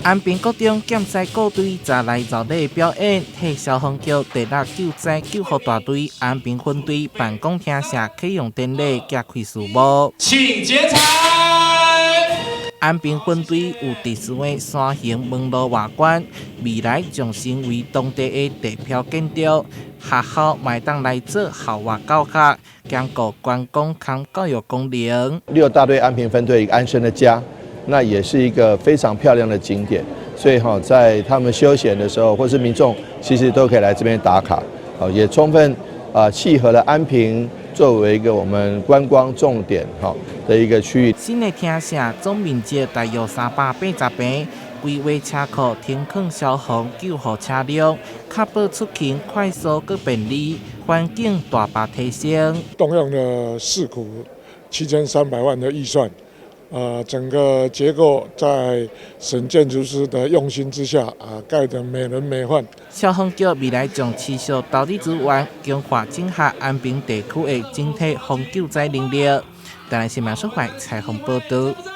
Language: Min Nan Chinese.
安平國中減災鼓隊昨來熱鬧表演，替消防局第六救災救護大隊安平分隊辦公廳舍啟用典禮揭開序幕。請剪彩。安平分隊有特殊的山形門路外觀，未來將成為當地的地標建築。學校嘛會當來做校外教學，兼顧觀光兼教育功能。六大隊安平分隊一個安身的家，那也是一個非常漂亮的景點，所以哈，在他們休閒的時候，或是民眾其實都可以來這邊打卡，好，也充分啊契合了安平作為一個我們觀光重點哈的一個區域。新的廳舍總面積大約380坪，規劃車庫停放消防救護車輛，確保出勤快速閣便利，環境大幅提升。動用了市庫7300萬的預算。整個結構在沈建築師的用心之下，啊，蓋得美輪美奐。消防局未來將持續投入資源，強化整合安平地區的整體防救災能力。台南新聞蘇懷採訪報道。